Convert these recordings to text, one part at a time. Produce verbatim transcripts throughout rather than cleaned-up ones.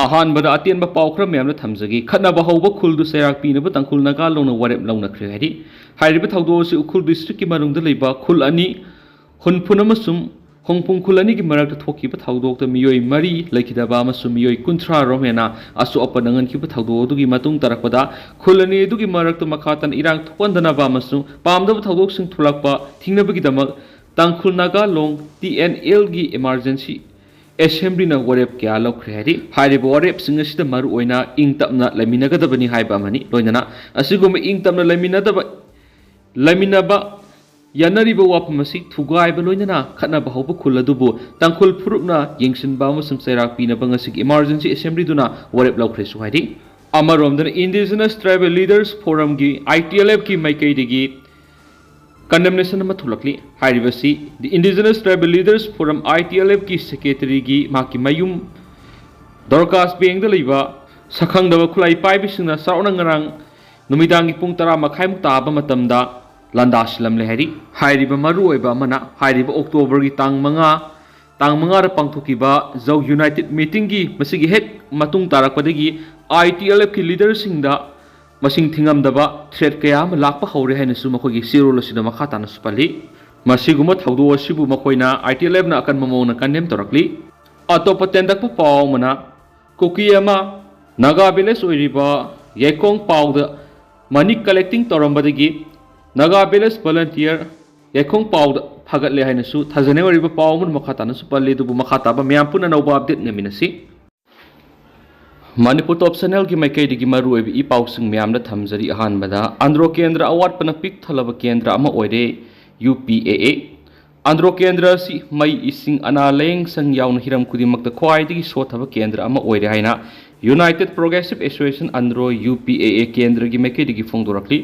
ꯑꯍꯥꯟꯕꯗ ꯑꯇꯦꯟꯕ ꯄꯥꯎ ꯈꯔ ꯃꯌꯥꯝꯅ ꯊꯝꯖꯒꯦ꯫ ꯈꯠꯅꯕ ꯍꯧꯕ ꯈꯨꯜꯗꯨ ꯆꯩꯔꯥꯛ ꯄꯤꯅꯕ ꯇꯥꯡꯈꯨꯜ ꯅꯥꯒꯥ ꯂꯣꯡꯅ ꯋꯥꯔꯦꯞ ꯂꯧꯅꯈ꯭ꯔꯦ ꯍꯥꯏꯔꯤ꯫ ꯍꯥꯏꯔꯤꯕ ꯊꯧꯗꯣꯛ ꯑꯁꯤ ꯎꯈ꯭ꯔꯨꯜ ꯗꯤꯁꯇ꯭ꯔꯤꯛꯀꯤ ꯃꯅꯨꯡꯗ ꯂꯩꯕ ꯈꯨꯜ ꯑꯅꯤ, ꯍꯨꯟꯐꯨꯟ ꯑꯃꯁꯨꯡ ꯍꯣꯡꯐꯨꯡ ꯈꯨꯜ ꯑꯅꯤꯒꯤ ꯃꯔꯛꯇ ꯊꯣꯛꯈꯤꯕ ꯊꯧꯗꯣꯛꯇ ꯃꯤꯑꯣꯏ ꯃꯔꯤ ꯂꯩꯈꯤꯗꯕ ꯑꯃꯁꯨꯡ ꯃꯤꯑꯣꯏ ꯀꯨꯟꯊ꯭ꯔꯥ ꯔꯣꯝ ꯍꯦꯟꯅ ꯑꯁꯣꯛ ꯑꯄꯟ ꯅꯪꯍꯟꯈꯤꯕ ꯊꯧꯗꯣꯛ ꯑꯗꯨꯒꯤ ꯃꯇꯨꯡ ꯇꯥꯔꯛꯄꯗ, ꯈꯨꯜ ꯑꯅꯤ ꯑꯗꯨꯒꯤ ꯃꯔꯛꯇ ꯃꯈꯥ ꯇꯥꯅ ꯏꯔꯥꯡ ꯊꯣꯛꯍꯟꯗꯅꯕ ꯑꯃꯁꯨꯡ ꯄꯥꯝꯗꯕ ꯊꯧꯗꯣꯛꯁꯤꯡ ꯊꯣꯛꯂꯛꯄ ꯊꯤꯡꯅꯕꯒꯤꯗꯃꯛ ꯇꯥꯡꯈꯨꯜ ꯅꯥꯒꯥ ꯂꯣꯡ, ꯇꯤ ꯑꯦꯟ ꯑꯦꯜꯒꯤ ꯏꯃꯥꯔꯖꯦꯟꯁꯤ ꯑꯦꯁꯦꯝꯕ꯭ꯂꯤꯅ ꯋꯥꯔꯦꯞ ꯀꯌꯥ ꯂꯧꯈ꯭ꯔꯦ ꯍꯥꯏꯔꯤ꯫ ꯍꯥꯏꯔꯤꯕ ꯋꯥꯔꯦꯞꯁꯤꯡ ꯑꯁꯤꯗ ꯃꯔꯨꯑꯣꯏꯅ ꯏꯪ ꯇꯞꯅ ꯂꯩꯃꯤꯟꯅꯒꯗꯕꯅꯤ ꯍꯥꯏꯕ ꯑꯃꯅꯤ꯫ ꯂꯣꯏꯅꯅ ꯑꯁꯤꯒꯨꯝꯕ ꯏꯪ ꯇꯞꯅ ꯂꯩꯃꯤꯟꯅꯗꯕ, ꯂꯩꯃꯤꯟꯅꯕ ꯌꯥꯅꯔꯤꯕ ꯋꯥꯐꯝ ꯑꯁꯤ ꯊꯨꯒꯥꯏꯕ, ꯂꯣꯏꯅꯅ ꯈꯠꯅꯕ ꯍꯧꯕ ꯈꯨꯜ ꯑꯗꯨꯕꯨ ꯇꯥꯡꯈꯨꯜ ꯐꯨꯔꯨꯞꯅ ꯌꯦꯡꯁꯤꯟꯕ ꯑꯃꯁꯨꯡ ꯆꯩꯔꯥꯛ ꯄꯤꯅꯕ ꯉꯁꯤꯒꯤ ꯏꯃꯥꯔꯖꯦꯟꯁꯤ ꯑꯦꯁꯦꯝꯕ꯭ꯂꯤꯗꯨꯅ ꯋꯥꯔꯦꯞ ꯂꯧꯈ꯭ꯔꯦꯁꯨ ꯍꯥꯏꯔꯤ꯫ ꯑꯃꯔꯣꯝꯗꯅ, Indigenous Tribal Leaders Forumꯒꯤ, ITLFꯀꯤ ꯃꯥꯏꯀꯩꯗꯒꯤ ꯀꯟꯗꯦꯝꯅꯦꯁꯟ ꯑꯃ ꯊꯣꯛꯂꯛꯂꯤ꯫ ꯍꯥꯏꯔꯤꯕꯁꯤ The Indigenous Tribal Leaders Forum, ITLFꯀꯤ ꯁꯦꯀ꯭ꯔꯦꯇꯔꯤꯒꯤ ꯃꯍꯥꯛꯀꯤ ꯃꯌꯨꯝ ꯗꯣꯔꯀꯥꯁ ꯕꯦꯡꯗ ꯂꯩꯕ ꯁꯛꯈꯪꯗꯕ ꯈꯨꯠꯂꯥꯏ ꯄꯥꯏꯕꯁꯤꯡꯅ ꯆꯥꯎꯔꯥꯛꯅ ꯉꯔꯥꯡ ꯅꯨꯃꯤꯗꯥꯡꯒꯤ ꯄꯨꯡ ꯇꯔꯥ ꯃꯈꯥꯏꯃꯨꯛ ꯇꯥꯕ ꯃꯇꯝꯗ ꯂꯥꯟꯗꯥꯁꯤꯜꯂꯝꯂꯦ ꯍꯥꯏꯔꯤ꯫ ꯍꯥꯏꯔꯤꯕ ꯃꯔꯨꯑꯣꯏꯕ ꯑꯃꯅ, ꯍꯥꯏꯔꯤꯕ ꯑꯣꯛꯇꯣꯕꯔꯒꯤ ꯇꯥꯡ ꯃꯉꯥ, ꯇꯥꯡ ꯃꯉꯥꯗ ꯄꯥꯡꯊꯣꯛꯈꯤꯕ ꯖꯧ ꯌꯨꯅꯥꯏꯇꯦꯗ ꯃꯤꯇꯤꯡꯒꯤ ꯃꯁꯤꯒꯤ ꯍꯦꯛ ꯃꯇꯨꯡ ꯇꯥꯔꯛꯄꯗꯒꯤ ITLFꯀꯤ ꯂꯤꯗꯔꯁꯤꯡꯗ ꯃꯁꯤꯡ ꯊꯤꯉꯝꯗꯕ ꯊ꯭ꯔꯦꯠ ꯀꯌꯥ ꯑꯃ ꯂꯥꯛꯄ ꯍꯧꯔꯦ ꯍꯥꯏꯅꯁꯨ ꯃꯈꯣꯏꯒꯤ ꯆꯦꯔꯣꯜ ꯑꯁꯤꯗ ꯃꯈꯥ ꯇꯥꯅꯁꯨ ꯄꯜꯂꯤ꯫ ꯃꯁꯤꯒꯨꯝꯕ ꯊꯧꯗꯣꯛ ꯑꯁꯤꯕꯨ ꯃꯈꯣꯏꯅ ITLFꯅ ꯑꯀꯟꯕ ꯃꯑꯣꯡꯗ ꯀꯟꯗꯦꯝ ꯇꯧꯔꯛꯂꯤ꯫ ꯑꯇꯣꯞꯄ ꯇꯦꯟꯗꯛꯄ ꯄꯥꯎ ꯑꯃꯅ, ꯀꯨꯀꯤ ꯑꯃ ꯅꯥꯒꯥ ꯚꯤꯂꯦꯖ ꯑꯣꯏꯔꯤꯕ ꯌꯥꯏꯈꯣꯡ ꯄꯥꯎꯗ ꯃꯅꯤ ꯀꯂꯦꯛꯇꯤꯡ ꯇꯧꯔꯝꯕꯗꯒꯤ ꯅꯥꯒꯥ ꯚꯤꯂꯦꯖ ꯚꯣꯂꯟꯇꯤꯌꯔ ꯌꯥꯏꯈꯣꯡ ꯄꯥꯎꯗ ꯐꯥꯒꯠꯂꯦ ꯍꯥꯏꯅꯁꯨ ꯊꯥꯖꯅꯤꯡꯉꯥꯏ ꯑꯣꯏꯔꯤꯕ ꯄꯥꯎ ꯑꯃꯅ ꯃꯈꯥ ꯇꯥꯅꯁꯨ ꯄꯜꯂꯤ꯫ ꯑꯗꯨꯕꯨ ꯃꯈꯥ ꯇꯥꯕ ꯃꯌꯥꯝ ꯄꯨꯟꯅ ꯑꯅꯧꯕ ꯑꯞꯗꯦꯠ ꯉꯥꯏꯃꯤꯟꯅꯁꯤ꯫ ꯃꯅꯤꯄꯨꯔ ꯇꯣꯞ ꯆꯦꯅꯦꯜꯒꯤ ꯃꯥꯏꯀꯩꯗꯒꯤ ꯃꯔꯨꯑꯣꯏꯕ ꯏ ꯄꯥꯎꯁꯤꯡ ꯃꯌꯥꯝꯗ ꯊꯝꯖꯔꯤ꯫ ꯑꯍꯥꯟꯕꯗ, ꯑꯟꯗ꯭ꯔꯣ ꯀꯦꯟꯗ꯭ꯔ ꯑꯋꯥꯠꯄꯅ ꯄꯤꯛ ꯊꯜꯂꯕ ꯀꯦꯟꯗ꯭ꯔ ꯑꯃ ꯑꯣꯏꯔꯦ, UPAA꯫ ꯑꯟꯗ꯭ꯔꯣ ꯀꯦꯟꯗ꯭ꯔ ꯑꯁꯤ ꯃꯩ, ꯏꯁꯤꯡ, ꯑꯅꯥ ꯂꯥꯌꯦꯡ ꯁꯪ ꯌꯥꯎꯅ ꯍꯤꯔꯝ ꯈꯨꯗꯤꯡꯃꯛꯇ ꯈ꯭ꯋꯥꯏꯗꯒꯤ ꯁꯣꯠꯊꯕ ꯀꯦꯟꯗ꯭ꯔ ꯑꯃ ꯑꯣꯏꯔꯦ ꯍꯥꯏꯅ United Progressive Association Andro, UPAA, ꯀꯦꯟꯗ꯭ꯔꯒꯤ ꯃꯥꯏꯀꯩꯗꯒꯤ ꯐꯣꯡꯗꯣꯔꯛꯂꯤ꯫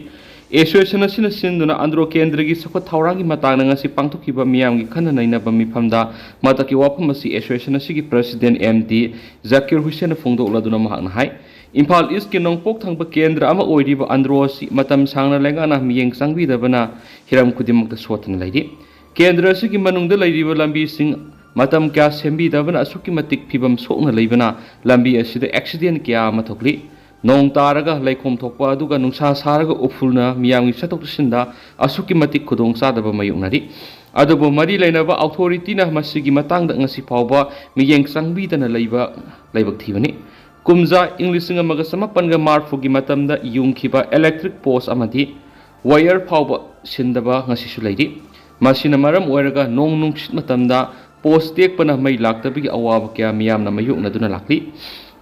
ꯑꯦꯁꯣꯁꯤꯌꯦꯁꯟ ꯑꯁꯤꯅ ꯁꯤꯟꯗꯨꯅ ꯑꯟꯗ꯭ꯔꯣ ꯀꯦꯟꯗ꯭ꯔꯒꯤ ꯆꯥꯎꯈꯠ ꯊꯧꯔꯥꯡꯒꯤ ꯃꯇꯥꯡꯗ ꯉꯁꯤ ꯄꯥꯡꯊꯣꯛꯈꯤꯕ ꯃꯤꯌꯥꯝꯒꯤ ꯈꯟꯅ ꯅꯩꯅꯕ ꯃꯤꯐꯝꯗ ꯃꯊꯛꯀꯤ ꯋꯥꯐꯝ ꯑꯁꯤ ꯑꯦꯁꯣꯁꯤꯌꯦꯁꯟ ꯑꯁꯤꯒꯤ ꯄ꯭ꯔꯁꯤꯗꯦꯟ MD ꯖꯀꯤꯔ ꯍꯨꯁꯦꯟꯅ ꯐꯣꯡꯗꯣꯛꯂꯗꯨꯅ ꯃꯍꯥꯛꯅ ꯍꯥꯏ, ꯏꯝꯐꯥꯜ ꯏꯁꯀꯤ ꯅꯣꯡꯄꯣꯛ ꯊꯪꯕ ꯀꯦꯟꯗ꯭ꯔ ꯑꯃ ꯑꯣꯏꯔꯤꯕ ꯑꯟꯗ꯭ꯔꯣ ꯑꯁꯤ ꯃꯇꯝ ꯁꯥꯡꯅ ꯂꯩꯉꯥꯛꯅ ꯃꯤꯠꯌꯦꯡ ꯆꯪꯕꯤꯗꯕꯅ ꯍꯤꯔꯝ ꯈꯨꯗꯤꯡꯃꯛꯇ ꯁꯣꯠꯊꯅ ꯂꯩꯔꯤ꯫ ꯀꯦꯟꯗ꯭ꯔ ꯑꯁꯤꯒꯤ ꯃꯅꯨꯡꯗ ꯂꯩꯔꯤꯕ ꯂꯝꯕꯤꯁꯤꯡ ꯃꯇꯝ ꯀꯌꯥ ꯁꯦꯝꯕꯤꯗꯕꯅ ꯑꯁꯨꯛꯀꯤ ꯃꯇꯤꯛ ꯐꯤꯕꯝ ꯁꯣꯛꯅ ꯂꯩꯕꯅ ꯂꯝꯕꯤ ꯑꯁꯤꯗ ꯑꯦꯛꯁꯤꯗꯦꯟ ꯀꯌꯥ ꯑꯃ ꯊꯣꯛꯂꯤ꯫ ꯅꯣꯡ ꯇꯥꯔꯒ ꯂꯩꯈꯣꯝ ꯊꯣꯛꯄ, ꯑꯗꯨꯒ ꯅꯨꯡꯁꯥ ꯁꯥꯔꯒ ꯎꯐꯨꯜꯅ ꯃꯤꯌꯥꯝꯒꯤ ꯆꯠꯊꯣꯛ ꯆꯠꯁꯤꯟꯗ ꯑꯁꯨꯛꯀꯤ ꯃꯇꯤꯛ ꯈꯨꯗꯣꯡ ꯆꯥꯗꯕ ꯃꯥꯌꯣꯛꯅꯔꯤ꯫ ꯑꯗꯨꯕꯨ ꯃꯔꯤ ꯂꯩꯅꯕ ꯑꯣꯊꯣꯔꯤꯇꯤꯅ ꯃꯁꯤꯒꯤ ꯃꯇꯥꯡꯗ ꯉꯁꯤ ꯐꯥꯎꯕ ꯃꯤꯠꯌꯦꯡ ꯆꯪꯕꯤꯗꯅ ꯂꯩꯕ ꯂꯥꯏꯕꯛ ꯊꯤꯕꯅꯤ꯫ ꯀꯨꯝꯖꯥ ꯏꯪ ꯂꯤꯁꯤꯡ ꯑꯃꯒ ꯆꯃꯥꯄꯟꯒ ꯃꯔꯤꯐꯨꯒꯤ ꯃꯇꯝꯗ ꯌꯨꯡꯈꯤꯕ ꯏꯂꯦꯛꯇ꯭ꯔꯤꯛ ꯄꯣꯁ ꯑꯃꯗꯤ ꯋꯥꯌꯔ ꯐꯥꯎꯕ ꯁꯤꯟꯗꯕ ꯉꯁꯤꯁꯨ ꯂꯩꯔꯤ꯫ ꯃꯁꯤꯅ ꯃꯔꯝ ꯑꯣꯏꯔꯒ ꯅꯣꯡ ꯅꯨꯡꯁꯤꯠ ꯃꯇꯝꯗ ꯄꯣꯁ ꯇꯦꯛꯄꯅ ꯃꯩ ꯂꯥꯛꯇꯕꯒꯤ ꯑꯋꯥꯕ ꯀꯌꯥ ꯃꯤꯌꯥꯝꯅ ꯃꯥꯌꯣꯛꯅꯗꯨꯅ ꯂꯥꯛꯂꯤ꯫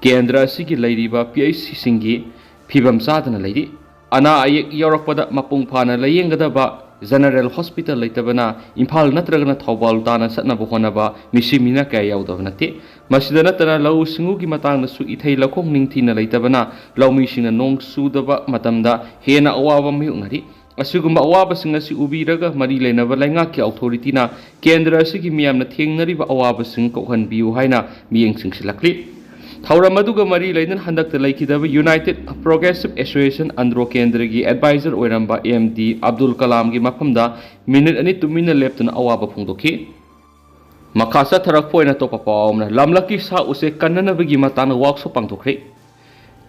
ꯀꯦꯟꯗ꯭ꯔ ꯑꯁꯤꯒꯤ ꯂꯩꯔꯤꯕ ꯄꯤ ꯑꯩꯆ ꯁꯤꯁꯤꯡꯒꯤ ꯐꯤꯕꯝ ꯆꯥꯗꯅ ꯂꯩꯔꯤ꯫ ꯑꯅꯥ ꯑꯌꯦꯛ ꯌꯥꯎꯔꯛꯄꯗ ꯃꯄꯨꯡ ꯐꯥꯅ ꯂꯥꯌꯦꯡꯒꯗꯕ ꯖꯦꯅꯔꯦꯜ ꯍꯣꯁꯄꯤꯇꯥꯜ ꯂꯩꯇꯕꯅ ꯏꯝꯐꯥꯜ ꯅꯠꯇ꯭ꯔꯒꯅ ꯊꯧꯕꯥꯜ ꯇꯥꯟꯅ ꯆꯠꯅꯕ ꯍꯣꯠꯅꯕ ꯃꯤꯁꯤ ꯃꯤꯅ ꯀꯌꯥ ꯌꯥꯎꯗꯕ ꯅꯠꯇꯦ꯫ ꯃꯁꯤꯗ ꯅꯠꯇꯅ ꯂꯧꯎ ꯁꯤꯡꯎꯒꯤ ꯃꯇꯥꯡꯗꯁꯨ ꯏꯊꯩ ꯂꯧꯈꯣꯡ ꯅꯤꯡꯊꯤꯅ ꯂꯩꯇꯕꯅ ꯂꯧꯃꯤꯁꯤꯡꯅ ꯅꯣꯡ ꯆꯨꯗꯕ ꯃꯇꯝꯗ ꯍꯦꯟꯅ ꯑꯋꯥꯕ ꯃꯥꯌꯣꯛꯅꯔꯤ꯫ ꯑꯁꯤꯒꯨꯝꯕ ꯑꯋꯥꯕꯁꯤꯡ ꯑꯁꯤ ꯎꯕꯤꯔꯒ ꯃꯔꯤ ꯂꯩꯅꯕ ꯂꯩꯉꯥꯛꯀꯤ ꯑꯣꯊꯣꯔꯤꯇꯤꯅ ꯀꯦꯟꯗ꯭ꯔ ꯑꯁꯤꯒꯤ ꯃꯤꯌꯥꯝꯅ ꯊꯦꯡꯅꯔꯤꯕ ꯑꯋꯥꯕꯁꯤꯡ ꯀꯣꯛꯍꯟꯕꯤꯌꯨ ꯍꯥꯏꯅ ꯃꯤꯠꯌꯦꯡ ꯆꯪꯁꯤꯜꯂꯛꯂꯤ꯫ ꯊꯧꯔꯝ ꯑꯗꯨꯒ ꯃꯔꯤ ꯂꯩꯅꯅ ꯍꯟꯗꯛꯇ ꯂꯩꯈꯤꯗꯕ ꯌꯨꯅꯥꯏꯇꯦꯗ ꯄ꯭ꯔꯣꯒ꯭ꯔꯦꯁꯤꯚ ꯑꯦꯁꯣꯁꯤꯌꯦꯁꯟ ꯑꯟꯗ꯭ꯔꯣ ꯀꯦꯟꯗ꯭ꯔꯒꯤ ꯑꯦꯗꯚꯥꯏꯖꯔ ꯑꯣꯏꯔꯝꯕ ꯑꯦꯝ ꯗꯤ ꯑꯕꯗꯨꯜ ꯀꯂꯥꯝꯒꯤ ꯃꯐꯝꯗ ꯃꯤꯅꯤꯠ ꯑꯅꯤ ꯇꯨꯃꯤꯟꯅ ꯂꯦꯞꯇꯨꯅ ꯑꯋꯥꯕ ꯐꯣꯡꯗꯣꯛꯈꯤ꯫ ꯃꯈꯥ ꯆꯠꯊꯔꯛꯄ ꯑꯣꯏꯅ ꯑꯇꯣꯞꯄ ꯄꯥꯎ ꯑꯃꯅ, ꯂꯝꯂꯛꯀꯤ ꯁꯥ ꯎꯆꯦꯛ ꯀꯟꯅꯅꯕꯒꯤ ꯃꯇꯥꯡꯗ ꯋꯥꯛꯁꯣꯞ ꯄꯥꯡꯊꯣꯛꯈ꯭ꯔꯦ꯫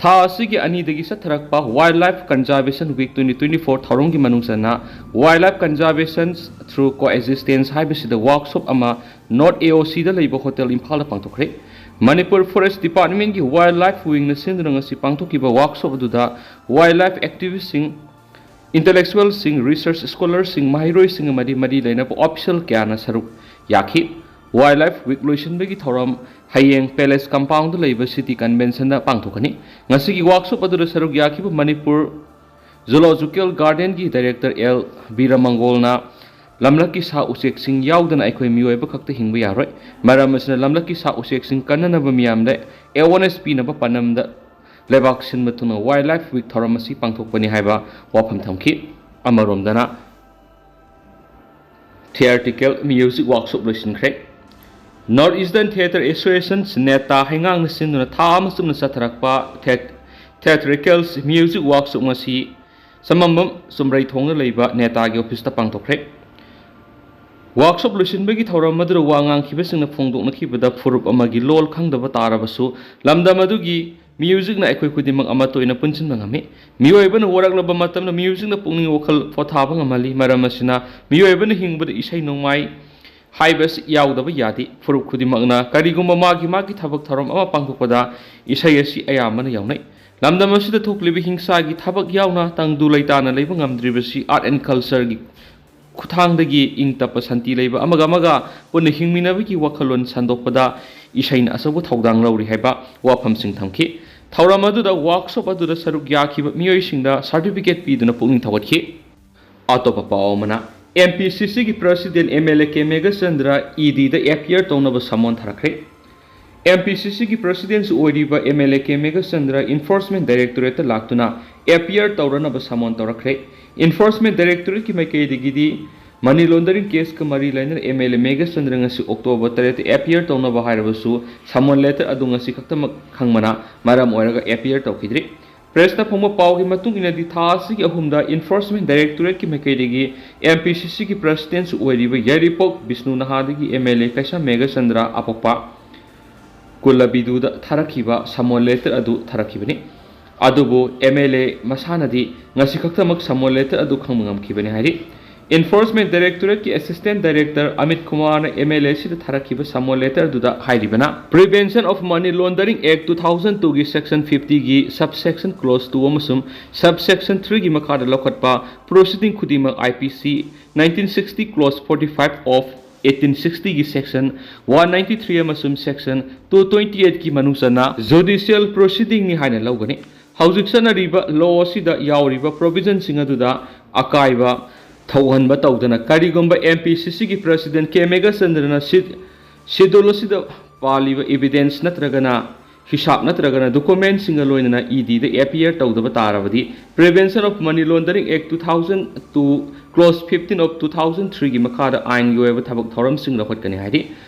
ꯊꯥ ꯑꯁꯤꯒꯤ ꯑꯅꯤꯗꯒꯤ ꯆꯠꯊꯔꯛꯄ Wildlife Conservation Week twenty twenty four ꯊꯧꯔꯝꯒꯤ ꯃꯅꯨꯡ ꯆꯟꯅ Wildlife Conservation Through Coexistence ꯍꯥꯏꯕꯁꯤꯗ ꯋꯥꯛꯁꯣꯞ ꯑꯃ ꯅꯣꯔꯠ ꯑꯦ ꯑꯣ ꯁꯤꯗ ꯂꯩꯕ ꯍꯣꯇꯦꯜ ꯏꯝꯐꯥꯜꯗ ꯄꯥꯡꯊꯣꯛꯈ꯭ꯔꯦ꯫ ꯃꯅꯤꯄꯨꯔ ꯐꯣꯔꯦꯁ ꯗꯤꯄꯥꯔꯠꯃꯦꯟꯒꯤ ꯋꯥꯏꯜ ꯂꯥꯏꯐ ꯋꯤꯡꯅ ꯁꯤꯟꯗꯨꯅ ꯉꯁꯤ ꯄꯥꯡꯊꯣꯛꯈꯤꯕ ꯋꯥꯛꯁꯣꯞ ꯑꯗꯨꯗ ꯋꯥꯏꯜ ꯂꯥꯏꯐ ꯑꯦꯛꯇꯤꯚꯤꯁꯁꯤꯡ, ꯏꯟꯇꯦꯂꯦꯛꯆꯨꯋꯦꯜꯁꯤꯡ, ꯔꯤꯁꯔꯆ ꯁ꯭ꯀꯣꯂꯔꯁꯤꯡ ꯑꯃꯗꯤ ꯃꯔꯤ ꯂꯩꯅꯕ ꯑꯣꯐꯤꯁꯤꯌꯦꯜ ꯀꯌꯥꯅ ꯁꯔꯨꯛ ꯌꯥꯈꯤ꯫ ꯋꯥꯏꯜ ꯂꯥꯏꯐ ꯋꯤꯛ ꯂꯣꯏꯁꯤꯟꯕꯒꯤ ꯊꯧꯔꯝ ꯍꯌꯦꯡ ꯄꯦꯂꯦꯁ ꯀꯝꯄꯥꯎꯟꯗ ꯂꯩꯕ ꯁꯤꯇꯤ ꯀꯟꯚꯦꯟꯁꯟꯗ ꯄꯥꯡꯊꯣꯛꯀꯅꯤ꯫ ꯉꯁꯤꯒꯤ ꯋꯥꯛꯁꯣꯞ ꯑꯗꯨꯗ ꯁꯔꯨꯛ ꯌꯥꯈꯤꯕ ꯃꯅꯤꯄꯨꯔ ꯖꯨꯂꯣꯖꯤꯀꯦꯜ ꯒꯥꯔꯗꯦꯟꯒꯤ ꯗꯥꯏꯔꯦꯛꯇꯔ ꯑꯦꯜ ꯕꯤꯔꯃꯪꯒꯣꯜꯅ ꯂꯝꯂꯛꯀꯤ ꯁꯥ ꯎꯆꯦꯛꯁꯤꯡ ꯌꯥꯎꯗꯅ ꯑꯩꯈꯣꯏ ꯃꯤꯑꯣꯏꯕ ꯈꯛꯇ ꯍꯤꯡꯕ ꯌꯥꯔꯣꯏ꯫ ꯃꯔꯝ ꯑꯁꯤꯅ ꯂꯝꯂꯛꯀꯤ ꯁꯥ ꯎꯆꯦꯛꯁꯤꯡ ꯀꯟꯅꯅꯕ ꯃꯤꯌꯥꯝꯗ ꯑꯦꯋꯥꯔꯅꯦꯁ ꯄꯤꯅꯕ ꯄꯥꯟꯗꯝꯗ ꯂꯩꯕꯥꯛ ꯁꯤꯟꯕ ꯊꯨꯡꯅ ꯋꯥꯏꯜ ꯂꯥꯏꯐ ꯋꯤꯛ ꯊꯧꯔꯝ ꯑꯁꯤ ꯄꯥꯡꯊꯣꯛꯄꯅꯤ ꯍꯥꯏꯕ ꯋꯥꯐꯝ ꯊꯝꯈꯤ꯫ ꯑꯃꯔꯣꯝꯗꯅ ꯊꯤꯌꯦꯇ꯭ꯔꯤꯀꯦꯜ ꯃ꯭ꯌꯨꯖꯤꯛ ꯋꯥꯛꯁꯣꯞ ꯂꯣꯏꯁꯤꯟꯈ꯭ꯔꯦ꯫ ꯅꯣꯔꯠ ꯏꯁꯇꯔꯟ ꯊꯤꯌꯦꯇꯔ ꯑꯦꯁꯣꯁꯤꯌꯦꯁꯟ, ꯅꯦꯇꯥ, ꯍꯩꯉꯥꯡꯅ ꯁꯤꯟꯗꯨꯅ ꯊꯥ ꯑꯃ ꯆꯨꯞꯅ ꯆꯠꯊꯔꯛꯄ ꯊꯤꯌꯦ-, ꯊꯤꯌꯦꯇ꯭ꯔꯤꯀꯦꯜ ꯃ꯭ꯌꯨꯖꯤꯛ ꯋꯥꯛꯁꯣꯞ ꯉꯁꯤ ꯁꯝꯕꯝꯕꯝ ꯆꯨꯝꯕ꯭ꯔꯩꯊꯣꯡꯗ ꯂꯩꯕ ꯅꯦꯇꯥꯒꯤ ꯑꯣꯐꯤꯁꯇ ꯄꯥꯡꯊꯣꯛꯈ꯭ꯔꯦ꯫ ꯋꯥꯔꯛꯁꯣꯞ ꯂꯣꯏꯁꯤꯟꯕꯒꯤ ꯊꯧꯔꯝ ꯑꯗꯨꯗ ꯋꯥ ꯉꯥꯡꯈꯤꯕꯁꯤꯡꯅ ꯐꯣꯡꯗꯣꯛꯅꯈꯤꯕꯗ, ꯐꯨꯔꯨꯞ ꯑꯃꯒꯤ ꯂꯣꯜ ꯈꯪꯗꯕ ꯇꯥꯔꯕꯁꯨ, ꯂꯝꯗꯝ ꯑꯗꯨꯒꯤ ꯃ꯭ꯌꯨꯖꯤꯛꯅ ꯑꯩꯈꯣꯏ ꯈꯨꯗꯤꯡꯃꯛ ꯑꯃꯠꯇ ꯑꯣꯏꯅ ꯄꯨꯟꯁꯤꯟꯕ ꯉꯝꯃꯤ꯫ ꯃꯤꯑꯣꯏꯕꯅ ꯋꯥꯔꯛꯂꯕ ꯃꯇꯝꯗ ꯃ꯭ꯌꯨꯖꯤꯛꯅ ꯄꯨꯛꯅꯤꯡ ꯋꯥꯈꯜ ꯄꯣꯊꯥꯕ ꯉꯝꯍꯜꯂꯤ꯫ ꯃꯔꯝ ꯑꯁꯤꯅ, ꯃꯤꯑꯣꯏꯕꯅ ꯍꯤꯡꯕꯗ ꯏꯁꯩ ꯅꯣꯡꯃꯥꯏ ꯍꯥꯏꯕ ꯑꯁꯤ ꯌꯥꯎꯗꯕ ꯌꯥꯗꯦ꯫ ꯐꯨꯔꯨꯞ ꯈꯨꯗꯤꯡꯃꯛꯅ ꯀꯔꯤꯒꯨꯝꯕ ꯃꯥꯒꯤ ꯃꯥꯒꯤ ꯊꯕꯛ ꯊꯧꯔꯝ ꯑꯃ ꯄꯥꯡꯊꯣꯛꯄꯗ ꯏꯁꯩ ꯑꯁꯤ ꯑꯌꯥꯝꯕꯅ ꯌꯥꯎꯅꯩ꯫ ꯂꯝꯗꯝ ꯑꯁꯤꯗ ꯊꯣꯛꯂꯤꯕ ꯍꯤꯡꯁꯥꯒꯤ ꯊꯕꯛ ꯌꯥꯎꯅ ꯇꯪꯗꯨ ꯂꯩꯇꯥꯅ ꯂꯩꯕ ꯉꯝꯗ꯭ꯔꯤꯕꯁꯤ ꯑꯥꯔꯠ ꯑꯦꯟ ꯀꯜꯆꯔꯒꯤ ꯈꯨꯠꯊꯥꯡꯗꯒꯤ ꯏꯪ ꯇꯞꯄ, ꯁꯥꯟꯇꯤ ꯂꯩꯕ, ꯑꯃꯒ ꯑꯃꯒ ꯄꯨꯟꯅ ꯍꯤꯡꯃꯤꯟꯅꯕꯒꯤ ꯋꯥꯈꯜꯂꯣꯟ ꯁꯟꯗꯣꯛꯄꯗ ꯏꯁꯩꯅ ꯑꯆꯧꯕ ꯊꯧꯗꯥꯡ ꯂꯧꯔꯤ ꯍꯥꯏꯕ ꯋꯥꯐꯝꯁꯤꯡ ꯊꯝꯈꯤ꯫ ꯊꯧꯔꯝ ꯑꯗꯨꯗ ꯋꯥꯔꯛꯁꯣꯞ ꯑꯗꯨꯗ ꯁꯔꯨꯛ ꯌꯥꯈꯤꯕ ꯃꯤꯑꯣꯏꯁꯤꯡꯗ ꯁꯥꯔꯇꯤꯐꯤꯀꯦꯠ ꯄꯤꯗꯨꯅ ꯄꯨꯛꯅꯤꯡ ꯊꯧꯒꯠꯈꯤ꯫ ꯑꯇꯣꯞꯄ ꯄꯥꯎ ꯑꯃꯅ, ꯑꯦꯝ ꯄꯤ ꯁꯤ ꯁꯤꯒꯤ president M L A K Meghachandra E ꯗꯤꯗ ꯑꯦꯄꯤꯌꯔ ꯇꯧꯅꯕ ꯁꯃꯣꯟ ꯊꯥꯔꯛꯈ꯭ꯔꯦ꯫ ꯑꯦꯝ ꯄꯤ ꯁꯤ ꯁꯤꯒꯤ ꯄ꯭ꯔꯁꯤꯗꯦꯟꯁꯨ ꯑꯣꯏꯔꯤꯕ M L A K Meghachandra enforcement ꯗꯥꯏꯔꯦꯛꯇꯣꯔꯦꯠꯇ ꯂꯥꯛꯇꯨꯅ ꯑꯦꯄꯤꯌꯔ ꯇꯧꯔꯅꯕ ꯁꯃꯣꯟ ꯇꯧꯔꯛꯈ꯭ꯔꯦ꯫ ꯏꯟꯐꯣꯔꯁꯃꯦꯟ ꯗꯥꯏꯔꯦꯛꯇꯣꯔꯦꯠꯀꯤ ꯃꯥꯏꯀꯩꯗꯒꯤꯗꯤ ꯃꯅꯤ ꯂꯣꯟꯗꯔꯤꯡ ꯀꯦꯁꯀ ꯃꯔꯤ ꯂꯩꯅꯅ ꯑꯦꯝ ꯑꯦꯜ ꯑꯦ ꯃꯦꯘꯆꯟꯗ꯭ꯔ ꯉꯁꯤ ꯑꯣꯛꯇꯣꯕꯔ ꯇꯔꯦꯠꯇ ꯑꯦꯄꯤꯌꯔ ꯇꯧꯅꯕ ꯍꯥꯏꯔꯕꯁꯨ ꯁꯃꯣꯟ ꯂꯦꯇꯔ ꯑꯗꯨ ꯉꯁꯤ ꯈꯛꯇꯃꯛ ꯈꯪꯕꯅ ꯃꯔꯝ ꯑꯣꯏꯔꯒ ꯑꯦꯄꯤꯌꯔ ꯇꯧꯈꯤꯗ꯭ꯔꯤ꯫ ꯄ꯭ꯔꯦꯁꯇ ꯐꯣꯡꯕ ꯄꯥꯎꯒꯤ ꯃꯇꯨꯡ ꯏꯟꯅꯗꯤ, ꯊꯥ ꯑꯁꯤꯒꯤ ꯑꯍꯨꯝꯗ ꯏꯟꯐꯣꯔꯁꯃꯦꯟ ꯗꯥꯏꯔꯦꯛꯇꯣꯔꯦꯠꯀꯤ ꯃꯥꯏꯀꯩꯗꯒꯤ ꯑꯦꯝ ꯄꯤ ꯁꯤ ꯁꯤꯒꯤ ꯄ꯭ꯔꯁꯤꯗꯦꯟꯁꯨ ꯑꯣꯏꯔꯤꯕ ꯌꯥꯏꯔꯤꯄꯣꯛ ꯕꯤꯁꯅꯨ ꯅꯍꯥꯗꯒꯤ M L A Keisham Meghachandra ꯑꯄꯣꯛꯄ ꯀꯨꯂꯕꯤꯗꯨꯗ ꯊꯥꯔꯛꯈꯤꯕ ꯁꯃꯣꯟ ꯂꯦꯇꯔ ꯑꯗꯨ ꯊꯥꯔꯛꯈꯤꯕꯅꯤ꯫ ꯑꯗꯨꯕꯨ ꯑꯦꯝ ꯑꯦꯜ ꯑꯦ ꯃꯁꯥꯅꯗꯤ ꯉꯁꯤ ꯈꯛꯇꯃꯛ ꯁꯃꯣꯟ ꯂꯦꯇꯔ ꯑꯗꯨ ꯈꯪꯕ ꯉꯝꯈꯤꯕꯅꯤ ꯍꯥꯏꯔꯤ꯫ ꯏꯟꯐꯣꯔꯁꯃꯦꯟ ꯗꯥꯏꯔꯦꯛꯇꯣꯔꯦꯠꯀꯤ ꯑꯦꯁꯤꯁꯇꯦꯟ ꯗꯥꯏꯔꯦꯛꯇꯔ ꯑꯃꯤꯠ ꯀꯨꯃꯥꯔꯅ ꯑꯦꯝ ꯑꯦꯜ ꯑꯦ ꯑꯁꯤꯗ ꯊꯥꯔꯛꯈꯤꯕ ꯁꯃꯣꯟ ꯂꯦꯇꯔ ꯑꯗꯨꯗ ꯍꯥꯏꯔꯤꯕꯅ, Prevention of Money Laundering Act two thousand two ꯒꯤ ꯁꯦꯛꯁꯟ ꯐꯤꯐꯇꯤꯒꯤ ꯁꯕ ꯁꯦꯛꯁꯟ ꯀ꯭ꯂꯣꯖ ꯇꯨ ꯑꯃꯁꯨꯡ ꯁꯕ ꯁꯦꯛꯁꯟ ꯊ꯭ꯔꯤꯒꯤ ꯃꯈꯥꯗ ꯂꯧꯈꯠꯄ ꯄ꯭ꯔꯣꯁꯤꯗꯤꯡ ꯈꯨꯗꯤꯡꯃꯛ ꯑꯥꯏ ꯄꯤ ꯁꯤ nineteen sixty clause forty five of eighteen sixty ꯒꯤ ꯁꯦꯛꯁꯟ one ninety three ꯑꯃꯁꯨꯡ ꯁꯦꯛꯁꯟ two twenty eight ꯀꯤ ꯃꯅꯨꯡ ꯆꯟꯅ ꯖꯨꯗꯤꯁꯤꯌꯦꯜ ꯄ꯭ꯔꯣꯁꯤꯗꯤꯡꯅꯤ ꯍꯥꯏꯅ ꯂꯧꯒꯅꯤ꯫ ꯍꯧꯖꯤꯛ ꯆꯠꯅꯔꯤꯕ ꯂꯣ ꯑꯁꯤꯗ ꯌꯥꯎꯔꯤꯕ ꯄ꯭ꯔꯣꯚꯤꯖꯟꯁꯤꯡ ꯑꯗꯨꯗ ꯑꯀꯥꯏꯕ ꯊꯣꯛꯍꯟꯕ ꯇꯧꯗꯅ, ꯀꯔꯤꯒꯨꯝꯕ ꯑꯦꯝ ꯄꯤ ꯁꯤ ꯁꯤꯒꯤ ꯄ꯭ꯔꯁꯤꯗꯦꯟ ꯀꯦ ꯃꯦꯘꯆꯟꯗ꯭ꯔꯅ ꯁꯤ-, ꯁꯦꯗꯨꯜ ꯑꯁꯤꯗ ꯄꯥꯜꯂꯤꯕ ꯏꯚꯤꯗꯦꯟꯁ ꯅꯠꯇ꯭ꯔꯒꯅ ꯍꯤꯁꯥꯞ ꯅꯠꯇ꯭ꯔꯒꯅ ꯗꯣꯀꯨꯃꯦꯟꯁꯤꯡꯒ ꯂꯣꯏꯅꯅ ꯏ ꯗꯤꯗ ꯑꯦꯄꯤꯌꯔ ꯇꯧꯗꯕ ꯇꯥꯔꯕꯗꯤ, Prevention of Money Laundering Act two thousand two, clause fifteen of two thousand three ꯒꯤ ꯃꯈꯥꯗ ꯑꯥꯏꯟꯒꯤ ꯑꯣꯏꯕ ꯊꯕꯛ ꯊꯧꯔꯝꯁꯤꯡ ꯂꯧꯈꯠꯀꯅꯤ ꯍꯥꯏꯔꯤ꯫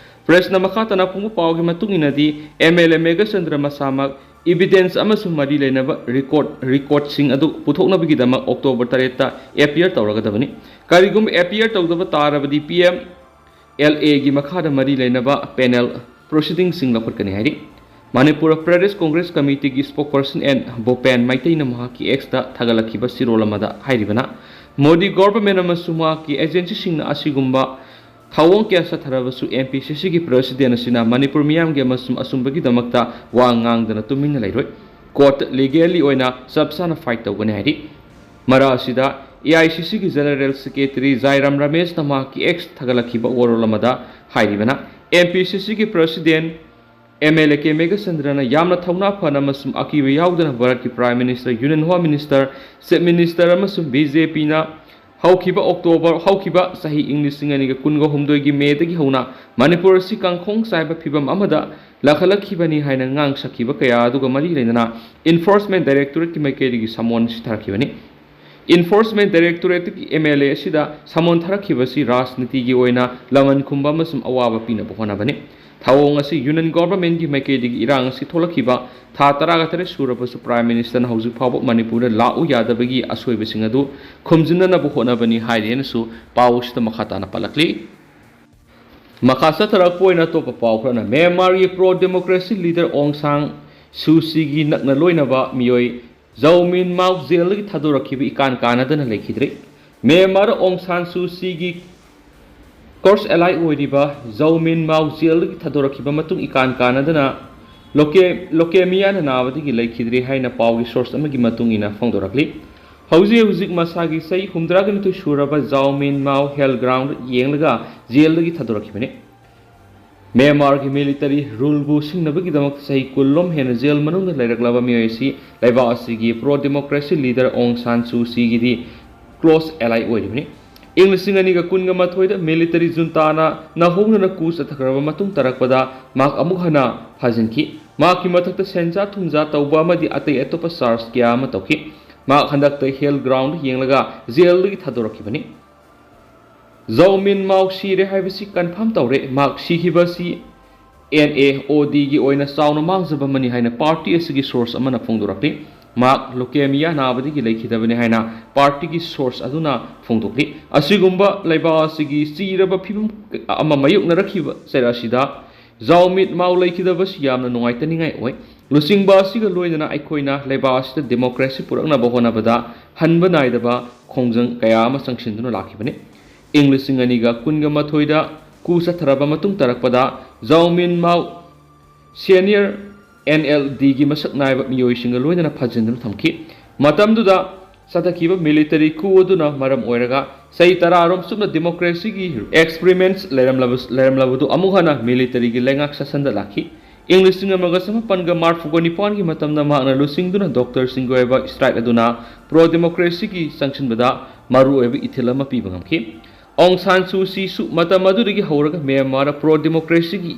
ꯄ꯭ꯔꯦꯁꯅ ꯃꯈꯥ ꯇꯥꯅ ꯐꯣꯡꯕ ꯄꯥꯎꯒꯤ ꯃꯇꯨꯡ ꯏꯟꯅꯗꯤ, ꯑꯦꯝ ꯑꯦꯜ ꯑꯦ ꯃꯦꯘꯆꯟꯗ꯭ꯔ ꯃꯁꯥꯃꯛ ꯏꯚꯤꯗꯦꯟꯁ ꯑꯃꯁꯨꯡ ꯃꯔꯤ ꯂꯩꯅꯕ ꯔꯦꯀꯣꯔꯗ, ꯔꯦꯀꯣꯔꯗꯁꯤꯡ ꯑꯗꯨ ꯄꯨꯊꯣꯛꯅꯕꯒꯤꯗꯃꯛ ꯑꯣꯛꯇꯣꯕꯔ ꯇꯔꯦꯠꯇ ꯑꯦꯄꯤꯌꯔ ꯇꯧꯔꯒꯗꯕꯅꯤ꯫ ꯀꯔꯤꯒꯨꯝꯕ ꯑꯦꯄꯤꯌꯔ ꯇꯧꯗꯕ ꯇꯥꯔꯕꯗꯤ ꯄꯤ ꯑꯦꯝ ꯑꯦꯜ ꯑꯦꯒꯤ ꯃꯈꯥꯗ ꯃꯔꯤ ꯂꯩꯅꯕ ꯄꯦꯅꯦꯜ ꯄ꯭ꯔꯣꯁꯤꯗꯤꯡꯁꯤꯡ ꯂꯧꯈꯠꯀꯅꯤ ꯍꯥꯏꯔꯤ꯫ ꯃꯅꯤꯄꯨꯔ ꯄ꯭ꯔꯗꯦꯁ ꯀꯣꯡꯒ꯭ꯔꯦꯁ ꯀꯃꯤꯇꯤꯒꯤ ꯁ꯭ꯄꯣꯛꯄꯔꯁꯟ ꯑꯦꯟ ꯚꯣꯄꯦꯟ ꯃꯩꯇꯩꯅ ꯃꯍꯥꯛꯀꯤ ꯑꯦꯛꯁꯇ ꯊꯥꯒꯠꯂꯛꯈꯤꯕ ꯆꯤꯔꯣꯜ ꯑꯃꯗ ꯍꯥꯏꯔꯤꯕꯅ, ꯃꯣꯗꯤ ꯒꯣꯚꯔꯟꯃꯦꯟꯠ ꯑꯃꯁꯨꯡ ꯃꯍꯥꯛꯀꯤ ꯑꯦꯖꯦꯟꯁꯤꯁꯤꯡꯅ ꯑꯁꯤꯒꯨꯝꯕ ꯊꯧꯑꯣꯡ ꯀꯌꯥ ꯆꯠꯊꯔꯕꯁꯨ ꯑꯦꯝ ꯄꯤ ꯁꯤ ꯁꯤꯒꯤ ꯄ꯭ꯔꯁꯤꯗꯦꯟ ꯑꯁꯤꯅ ꯃꯅꯤꯄꯨꯔ ꯃꯤꯌꯥꯝꯒꯤ ꯑꯃꯁꯨꯡ ꯑꯆꯨꯝꯕꯒꯤꯗꯃꯛꯇ ꯋꯥ ꯉꯥꯡꯗꯅ ꯇꯨꯃꯤꯟꯅ ꯂꯩꯔꯣꯏ꯫ ꯀꯣꯔꯠꯇ ꯂꯤꯒꯦꯜꯂꯤ ꯑꯣꯏꯅ ꯆꯞ ꯆꯥꯅ ꯐꯥꯏꯠ ꯇꯧꯒꯅꯤ ꯍꯥꯏꯔꯤ꯫ ꯃꯔꯛ ꯑꯁꯤꯗ ꯑꯦ ꯑꯥꯏ ꯁꯤ ꯁꯤꯒꯤ ꯖꯦꯅꯔꯦꯜ ꯁꯦꯀ꯭ꯔꯦꯇꯔꯤ ꯖꯥꯏꯔꯥꯝ ꯔꯃꯦꯁꯅ ꯃꯍꯥꯛꯀꯤ ꯑꯦꯛꯁ ꯊꯥꯒꯠꯂꯛꯈꯤꯕ ꯋꯥꯔꯣꯜ ꯑꯃꯗ ꯍꯥꯏꯔꯤꯕꯅ, ꯑꯦꯝ ꯄꯤ ꯁꯤ ꯁꯤꯒꯤ president M L A K ꯃꯦꯘꯆꯟꯗ꯭ꯔꯅ ꯌꯥꯝꯅ ꯊꯧꯅꯥ ꯐꯅ ꯑꯃꯁꯨꯡ ꯑꯀꯤꯕ ꯌꯥꯎꯗꯅ ꯚꯥꯔꯠꯀꯤ prime minister, union home minister, chief minister ꯑꯃꯁꯨꯡ ꯕꯤ ꯖꯦ ꯄꯤꯅ ꯍꯧꯈꯤꯕ ꯑꯣꯛꯇꯣꯕꯔ, ꯍꯧꯈꯤꯕ ꯆꯍꯤ ꯏꯪ ꯂꯤꯁꯤꯡ ꯑꯅꯤꯒ ꯀꯨꯟꯒ ꯍꯨꯝꯗꯣꯏꯒꯤ ꯃꯦꯗꯒꯤ ꯍꯧꯅ ꯃꯅꯤꯄꯨꯔ ꯑꯁꯤ ꯀꯥꯡꯈꯣꯡ ꯆꯥꯏꯕ ꯐꯤꯚꯝ ꯑꯃꯗ ꯂꯥꯈꯠꯂꯛꯈꯤꯕꯅꯤ ꯍꯥꯏꯅ ꯉꯥꯡꯁꯛꯈꯤꯕ ꯀꯌꯥ ꯑꯗꯨꯒ ꯃꯔꯤ ꯂꯩꯅꯅ ꯏꯟꯐꯣꯔꯁꯃꯦꯟꯠ ꯗꯥꯏꯔꯦꯛꯇꯣꯔꯦꯠꯀꯤ ꯃꯥꯏꯀꯩꯗꯒꯤ ꯁꯃꯣꯟ ꯁꯤꯊꯔꯛꯈꯤꯕꯅꯤ꯫ ꯏꯟꯐꯣꯔꯁꯃꯦꯟꯠ ꯗꯥꯏꯔꯦꯛꯇꯣꯔꯦꯠꯀꯤ ꯑꯦꯝ ꯑꯦꯜ ꯑꯦ ꯑꯁꯤꯗ ꯁꯃꯣꯟ ꯊꯥꯔꯛꯈꯤꯕꯁꯤ ꯔꯥꯖꯅꯤꯇꯤꯒꯤ ꯑꯣꯏꯅ ꯂꯃꯟ ꯈꯨꯝꯕ ꯑꯃꯁꯨꯡ ꯑꯋꯥꯕ ꯄꯤꯅꯕ ꯍꯣꯠꯅꯕꯅꯤ꯫ ꯊꯧꯑꯣꯡ ꯑꯁꯤ ꯌꯨꯅꯤꯌꯟ ꯒꯣꯚꯔꯟꯃꯦꯟꯠꯀꯤ ꯃꯥꯏꯀꯩꯗꯒꯤ ꯏꯔꯥꯡ ꯑꯁꯤ ꯊꯣꯛꯂꯛꯈꯤꯕ ꯊꯥ ꯇꯔꯥꯒ ꯇꯔꯦꯠ ꯁꯨꯔꯕꯁꯨ ꯄ꯭ꯔꯥꯏꯝ ꯃꯤꯅꯤꯁꯇꯔꯅ ꯍꯧꯖꯤꯛ ꯐꯥꯎꯕ ꯃꯅꯤꯄꯨꯔꯗ ꯂꯥꯛꯎ ꯌꯥꯗꯕꯒꯤ ꯑꯁꯣꯏꯕꯁꯤꯡ ꯑꯗꯨ ꯈꯨꯝꯖꯤꯟꯅꯅꯕ ꯍꯣꯠꯅꯕꯅꯤ ꯍꯥꯏꯔꯤ ꯍꯥꯏꯅꯁꯨ ꯄꯥꯎ ꯑꯁꯤꯗ ꯃꯈꯥ ꯇꯥꯅ ꯄꯜꯂꯛꯂꯤ꯫ ꯃꯈꯥ ꯆꯠꯊꯔꯛꯄ ꯑꯣꯏꯅ ꯑꯇꯣꯞꯄ ꯄꯥꯎ ꯈꯔꯅ, ꯃ꯭ꯌꯥꯟꯃꯥꯔꯒꯤ ꯄ꯭ꯔꯣ ꯗꯦꯃꯣꯀ꯭ꯔꯦꯁꯤ ꯂꯤꯗꯔ ꯑꯣꯡ ꯁꯥꯟ ꯁꯨ ꯆꯤꯒꯤ ꯅꯛꯅ ꯂꯣꯏꯅꯕ ꯃꯤꯑꯣꯏ ꯖꯧ ꯃꯤꯟ ꯃꯥꯎ ꯖꯦꯜꯗꯒꯤ ꯊꯥꯗꯣꯔꯛꯈꯤꯕ ꯏꯀꯥꯟ ꯀꯥꯟꯅꯗꯅ ꯂꯩꯈꯤꯗ꯭ꯔꯦ꯫ ꯃ꯭ꯌꯥꯟꯃꯥꯔ ꯑꯣꯡ ꯁꯥꯟ ꯁꯨ ꯆꯤꯒꯤ ꯀ꯭ꯂꯣꯁ ꯑꯦꯂꯥꯏ ꯑꯣꯏꯔꯤꯕ ꯖꯧ ꯃꯤꯟ ꯃꯥꯎ ꯖꯦꯜꯗꯒꯤ ꯊꯥꯗꯣꯔꯛꯈꯤꯕ ꯃꯇꯨꯡ ꯏꯀꯥꯟ ꯀꯥꯟꯅꯗꯅ ꯂꯣꯀꯦ-, ꯂꯣꯀꯦꯃꯤꯌꯥꯅ ꯅꯥꯕꯗꯒꯤ ꯂꯩꯈꯤꯗ꯭ꯔꯦ ꯍꯥꯏꯅ ꯄꯥꯎꯒꯤ ꯁꯣꯔꯁ ꯑꯃꯒꯤ ꯃꯇꯨꯡ ꯏꯟꯅ ꯐꯣꯡꯗꯣꯔꯛꯂꯤ꯫ ꯍꯧꯖꯤꯛ ꯍꯧꯖꯤꯛ ꯃꯁꯥꯒꯤ ꯆꯍꯤ ꯍꯨꯝꯗ꯭ꯔꯥꯒ ꯅꯤꯊꯣꯏ ꯁꯨꯔꯕ ꯖꯥꯎ ꯃꯤꯟ ꯃꯥꯎ ꯍꯦꯜꯊ ꯒ꯭ꯔꯥꯎꯟꯗ ꯌꯦꯡꯂꯒ ꯖꯦꯜꯗꯒꯤ ꯊꯥꯗꯣꯔꯛꯈꯤꯕꯅꯤ꯫ ꯃ꯭ꯌꯥꯟꯃꯥꯔꯒꯤ ꯃꯤꯂꯤꯇꯔꯤ ꯔꯨꯜꯕꯨ ꯁꯤꯡꯅꯕꯒꯤꯗꯃꯛ ꯆꯍꯤ ꯀꯨꯟꯂꯣꯝ ꯍꯦꯟꯅ ꯖꯦꯜ ꯃꯅꯨꯡꯗ ꯂꯩꯔꯛꯂꯕ ꯃꯤꯑꯣꯏ ꯑꯁꯤ ꯂꯩꯕꯥꯛ ꯑꯁꯤꯒꯤ ꯄ꯭ꯔꯣ ꯗꯦꯃꯣꯀ꯭ꯔꯦꯁꯤ ꯂꯤꯗꯔ ꯑꯣꯡ ꯁꯥꯟ ꯁꯨ ꯆꯤꯒꯤꯗꯤ ꯀ꯭ꯂꯣꯁ ꯑꯦꯂꯥꯏ ꯑꯣꯏꯔꯤꯕꯅꯤ꯫ ꯏꯪ ꯂꯤꯁꯤꯡ ꯑꯅꯤꯒ ꯀꯨꯟꯒ ꯃꯥꯊꯣꯏꯗ ꯃꯤꯂꯤꯇꯔꯤ ꯖꯨꯟꯇꯥꯅ ꯅꯧꯍꯧꯅꯅ ꯀꯨ ꯆꯠꯊꯈ꯭ꯔꯕ ꯃꯇꯨꯡ ꯇꯥꯔꯛꯄꯗ ꯃꯍꯥꯛ ꯑꯃꯨꯛ ꯍꯟꯅ ꯐꯥꯖꯤꯟꯈꯤ꯫ ꯃꯍꯥꯛꯀꯤ ꯃꯊꯛꯇ ꯁꯦꯟꯖꯥ ꯊꯨꯝꯖꯥ ꯇꯧꯕ ꯑꯃꯗꯤ ꯑꯇꯩ ꯑꯇꯣꯞꯄ ꯆꯥꯔꯖ ꯀꯌꯥ ꯑꯃ ꯇꯧꯈꯤ꯫ ꯃꯍꯥꯛ ꯍꯟꯗꯛꯇ ꯍꯦꯜꯊ ꯒ꯭ꯔꯥꯎꯟꯗ ꯌꯦꯡꯂꯒ ꯖꯦꯜꯗꯒꯤ ꯊꯥꯗꯣꯔꯛꯈꯤꯕꯅꯤ꯫ ꯖꯧ ꯃꯤꯟ ꯃꯥꯎ ꯁꯤꯔꯦ ꯍꯥꯏꯕꯁꯤ ꯀꯟꯐꯥꯔꯝ ꯇꯧꯔꯦ꯫ ꯃꯍꯥꯛ ꯁꯤꯈꯤꯕ ꯑꯁꯤ ꯑꯦꯟ ꯑꯦ ꯑꯣ ꯗꯤꯒꯤ ꯑꯣꯏꯅ ꯆꯥꯎꯅ ꯃꯥꯡꯖꯕ ꯑꯃꯅꯤ ꯍꯥꯏꯅ ꯄꯥꯔꯇꯤ ꯑꯁꯤꯒꯤ ꯁꯣꯔꯁ ꯑꯃꯅ ꯐꯣꯡꯗꯣꯔꯛꯂꯤ꯫ ꯃꯍꯥꯛ ꯂꯨꯀꯦꯃꯤꯌꯥ ꯅꯥꯕꯗꯒꯤ ꯂꯩꯈꯤꯗꯕꯅꯤ ꯍꯥꯏꯅ ꯄꯥꯔꯇꯤꯒꯤ ꯁꯣꯔꯁ ꯑꯗꯨꯅ ꯐꯣꯡꯗꯣꯛꯂꯤ꯫ ꯑꯁꯤꯒꯨꯝꯕ ꯂꯩꯕꯥꯛ ꯑꯁꯤꯒꯤ ꯆꯤꯔꯕ ꯐꯤꯕꯝ ꯑꯃ ꯃꯥꯌꯣꯛꯅꯔꯛꯈꯤꯕ ꯆꯩꯔꯛ ꯑꯁꯤꯗ ꯖꯥꯎ ꯃꯤꯟ ꯃꯥꯎ ꯂꯩꯈꯤꯗꯕꯁꯤ ꯌꯥꯝꯅ ꯅꯨꯡꯉꯥꯏꯇꯅꯤꯡꯉꯥꯏ ꯑꯣꯏ꯫ ꯂꯨꯆꯤꯡꯕ ꯑꯁꯤꯒ ꯂꯣꯏꯅꯅ ꯑꯩꯈꯣꯏꯅ ꯂꯩꯕꯥꯛ ꯑꯁꯤꯗ ꯗꯦꯃꯣꯀ꯭ꯔꯦꯁꯤ ꯄꯨꯔꯛꯅꯕ ꯍꯣꯠꯅꯕꯗ ꯍꯟꯕ ꯅꯥꯏꯗꯕ ꯈꯣꯡꯖꯪ ꯀꯌꯥ ꯑꯃ ꯆꯪꯁꯤꯟꯗꯨꯅ ꯂꯥꯛꯈꯤꯕꯅꯤ꯫ ꯏꯪ ꯂꯤꯁꯤꯡ ꯑꯅꯤꯒ ꯀꯨꯟꯒ ꯃꯥꯊꯣꯏꯗ ꯀꯨ ꯆꯠꯊꯔꯕ ꯃꯇꯨꯡ ꯇꯥꯔꯛꯄꯗ ꯖꯥꯎ ꯃꯤꯟ ꯃꯥꯎ ꯁꯦꯅꯤꯌꯔ ꯑꯦꯟ ꯑꯦꯜ ꯗꯤꯒꯤ ꯃꯁꯛ ꯅꯥꯏꯕ ꯃꯤꯑꯣꯏꯁꯤꯡꯒ ꯂꯣꯏꯅꯅ ꯐꯥꯖꯤꯟꯗꯨꯅ ꯊꯝꯈꯤ꯫ ꯃꯇꯝꯗꯨꯗ ꯆꯠꯊꯈꯤꯕ ꯃꯤꯂꯤꯇꯔꯤ ꯀꯨ ꯑꯗꯨꯅ ꯃꯔꯝ ꯑꯣꯏꯔꯒ ꯆꯍꯤ ꯇꯔꯥꯔꯣꯝ ꯆꯨꯞꯅ ꯗꯦꯃꯣꯀ꯭ꯔꯦꯁꯤꯒꯤ ꯑꯦꯛꯁꯄꯔꯤꯃꯦꯟꯠꯁ ꯂꯩꯔꯝꯂꯕ-, ꯂꯩꯔꯝꯂꯕꯗꯨ ꯑꯃꯨꯛ ꯍꯟꯅ ꯃꯤꯂꯤꯇꯔꯤꯒꯤ ꯂꯩꯉꯥꯛ ꯁꯥꯁꯟꯗ ꯂꯥꯛꯈꯤ꯫ ꯏꯪ ꯂꯤꯁꯤꯡ ꯑꯃꯒ ꯆꯃꯥꯄꯟꯒ ꯃꯔꯐꯨꯒ ꯅꯤꯄꯥꯟꯒꯤ ꯃꯇꯝꯗ ꯃꯍꯥꯛꯅ ꯂꯨꯆꯤꯡꯗꯨꯅ ꯗꯣꯛꯇꯔꯁꯤꯡꯒꯤ ꯑꯣꯏꯕ ꯁ꯭ꯇ꯭ꯔꯥꯏꯛ ꯑꯗꯨꯅ ꯄ꯭ꯔꯣ ꯗꯦꯃꯣꯀ꯭ꯔꯦꯁꯤꯒꯤ ꯆꯪꯁꯤꯟꯕꯗ ꯃꯔꯨꯑꯣꯏꯕ ꯏꯊꯤꯜ ꯑꯃ ꯄꯤꯕ ꯉꯝꯈꯤ꯫ ꯑꯣꯡ ꯁꯥꯟ ꯁꯨ ꯆꯤꯁꯨ ꯃꯇꯝ ꯑꯗꯨꯗꯒꯤ ꯍꯧꯔꯒ ꯃ꯭ꯌꯥꯟꯃꯥꯔꯗ ꯄ꯭ꯔꯣ ꯗꯦꯃꯣꯀ꯭ꯔꯦꯁꯤꯒꯤ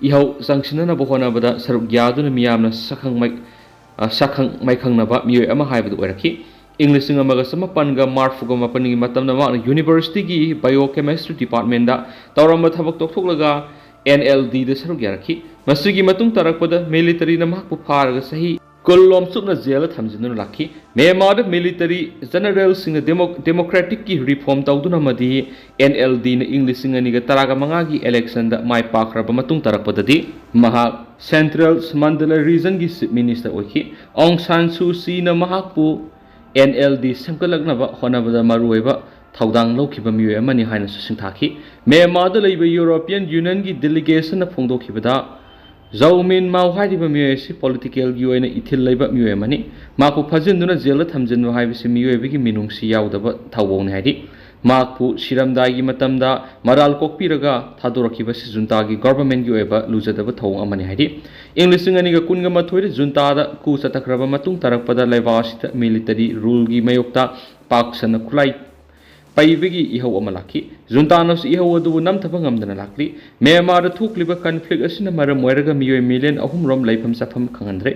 ꯏꯍꯧ ꯆꯪꯁꯤꯟꯅꯅꯕ ꯍꯣꯠꯅꯕꯗ ꯁꯔꯨꯛ ꯌꯥꯗꯨꯅ ꯃꯤꯌꯥꯝꯅ ꯁꯛꯈꯪ ꯃꯥꯏ-, ꯑ, ꯁꯛꯈꯪ ꯃꯥꯏꯈꯪꯅꯕ ꯃꯤꯑꯣꯏ ꯑꯃ ꯍꯥꯏꯕꯗꯨ ꯑꯣꯏꯔꯛꯈꯤ꯫ ꯏꯪ ꯂꯤꯁꯤꯡ ꯑꯃꯒ ꯆꯃꯥꯄꯟꯒ ꯃꯔꯐꯨꯒ ꯃꯥꯄꯟꯒꯤ ꯃꯇꯝꯗ ꯃꯍꯥꯛꯅ ꯌꯨꯅꯤꯚꯔꯁꯤꯇꯤꯒꯤ ꯕꯥꯏꯑꯣ ꯀꯦꯃꯤꯁꯇ꯭ꯔꯤ ꯗꯤꯄꯥꯔꯠꯃꯦꯟꯗ ꯇꯧꯔꯝꯕ ꯊꯕꯛ ꯇꯣꯛꯊꯣꯛꯂꯒ ꯑꯦꯟ ꯑꯦꯜ ꯗꯤꯗ ꯁꯔꯨꯛ ꯌꯥꯔꯛꯈꯤ꯫ ꯃꯁꯤꯒꯤ ꯃꯇꯨꯡ ꯇꯥꯔꯛꯄꯗ ꯃꯤꯂꯤꯇꯔꯤꯅ ꯃꯍꯥꯛꯄꯨ ꯐꯥꯔꯒ ꯆꯍꯤ ꯀꯨꯟꯂꯣꯝ ꯆꯨꯞꯅ ꯖꯦꯜꯗ ꯊꯝꯖꯤꯟꯗꯨꯅ ꯂꯥꯛꯈꯤ꯫ ꯃ꯭ꯌꯥꯟꯃꯥꯔꯗ ꯃꯤꯂꯤꯇꯔꯤ ꯖꯦꯅꯔꯦꯜꯁꯤꯡꯅ ꯗꯦꯃꯣ-, ꯗꯦꯃꯣꯀ꯭ꯔꯦꯇꯤꯛꯀꯤ ꯔꯤꯐꯣꯔꯝ ꯇꯧꯗꯨꯅ ꯑꯃꯗꯤ ꯑꯦꯟ ꯑꯦꯜ ꯗꯤꯅ ꯏꯪ ꯂꯤꯁꯤꯡ ꯑꯅꯤꯒ ꯇꯔꯥꯒ ꯃꯉꯥꯒꯤ ꯏꯂꯦꯛꯁꯟꯗ ꯃꯥꯏ ꯄꯥꯛꯈ꯭ꯔꯕ ꯃꯇꯨꯡ ꯇꯥꯔꯛꯄꯗꯗꯤ ꯃꯍꯥꯛ ꯁꯦꯟꯇ꯭ꯔꯦꯜ ꯃꯟꯗꯂꯥ ꯔꯤꯖꯟꯒꯤ ꯆꯤꯐ ꯃꯤꯅꯤꯁꯇꯔ ꯑꯣꯏꯈꯤ꯫ ꯑꯣꯡ ꯁꯥꯟ ꯁꯨ ꯆꯤꯅ ꯃꯍꯥꯛꯄꯨ ꯑꯦꯟ ꯑꯦꯜ ꯗꯤ ꯁꯦꯝꯒꯠꯂꯛꯅꯕ ꯍꯣꯠꯅꯕꯗ ꯃꯔꯨꯑꯣꯏꯕ ꯊꯧꯗꯥꯡ ꯂꯧꯈꯤꯕ ꯃꯤꯑꯣꯏ ꯑꯃꯅꯤ ꯍꯥꯏꯅꯁꯨ ꯁꯤꯡꯊꯥꯈꯤ꯫ ꯃ꯭ꯌꯥꯟꯃꯥꯔꯗ ꯂꯩꯕ ꯌꯨꯔꯣꯄꯤꯌꯟ ꯌꯨꯅꯤꯌꯟꯒꯤ ꯗꯦꯂꯤꯒꯦꯁꯟꯅ ꯐꯣꯡꯗꯣꯛꯈꯤꯕꯗ, ꯖꯧ ꯃꯤꯟ ꯃꯥꯎ ꯍꯥꯏꯔꯤꯕ ꯃꯤꯑꯣꯏ ꯑꯁꯤ ꯄꯣꯂꯤꯇꯤꯀꯦꯜꯒꯤ ꯑꯣꯏꯅ ꯏꯊꯤꯜ ꯂꯩꯕ ꯃꯤꯑꯣꯏ ꯑꯃꯅꯤ꯫ ꯃꯍꯥꯛꯄꯨ ꯐꯥꯖꯤꯟꯗꯨꯅ ꯖꯦꯜꯗ ꯊꯝꯖꯤꯟꯕ ꯍꯥꯏꯕꯁꯤ ꯃꯤꯑꯣꯏꯕꯒꯤ ꯃꯤꯅꯨꯡꯁꯤ ꯌꯥꯎꯗꯕ ꯊꯧꯑꯣꯡꯅꯤ ꯍꯥꯏꯔꯤ꯫ ꯃꯍꯥꯛꯄꯨ ꯁꯤꯔꯝꯗꯥꯏꯒꯤ ꯃꯇꯝꯗ ꯃꯔꯥꯜ ꯀꯣꯛꯄꯤꯔꯒ ꯊꯥꯗꯣꯔꯛꯈꯤꯕꯁꯤ ꯖꯨꯟꯇꯥꯒꯤ ꯒꯣꯚꯔꯟꯃꯦꯟꯠꯀꯤ ꯑꯣꯏꯕ ꯂꯨꯖꯗꯕ ꯊꯧꯑꯣꯡ ꯑꯃꯅꯤ ꯍꯥꯏꯔꯤ꯫ ꯏꯪ ꯂꯤꯁꯤꯡ ꯑꯅꯤꯒ ꯀꯨꯟꯒ ꯃꯥꯊꯣꯏꯗ ꯖꯨꯟꯇꯥꯗ ꯀꯨ ꯆꯠꯊꯈ꯭ꯔꯕ ꯃꯇꯨꯡ ꯇꯥꯔꯛꯄꯗ ꯂꯩꯕꯥꯛ ꯑꯁꯤꯗ ꯃꯤꯂꯤꯇꯔꯤ ꯔꯨꯜꯒꯤ ꯃꯥꯌꯣꯛꯇ ꯄꯥꯛ ꯁꯟꯅ ꯈꯨꯠꯂꯥꯏ ꯄꯩꯕꯒꯤ ꯏꯍꯧ ꯑꯃ ꯂꯥꯛꯈꯤ꯫ ꯖꯨꯟꯇꯥꯅꯁꯨ ꯏꯍꯧ ꯑꯗꯨꯕꯨ ꯅꯝꯊꯕ ꯉꯝꯗꯅ ꯂꯥꯛꯂꯤ꯫ ꯃ꯭ꯌꯥꯟꯃꯥꯔꯗ ꯊꯣꯛꯂꯤꯕ ꯀꯟꯐ꯭ꯂꯤꯛ ꯑꯁꯤꯅ ꯃꯔꯝ ꯑꯣꯏꯔꯒ ꯃꯤꯑꯣꯏ ꯃꯤꯂꯤꯌꯟ ꯑꯍꯨꯝ ꯔꯣꯝ ꯂꯩꯐꯝ ꯆꯥꯐꯝ ꯈꯪꯍꯟꯗ꯭ꯔꯦ꯫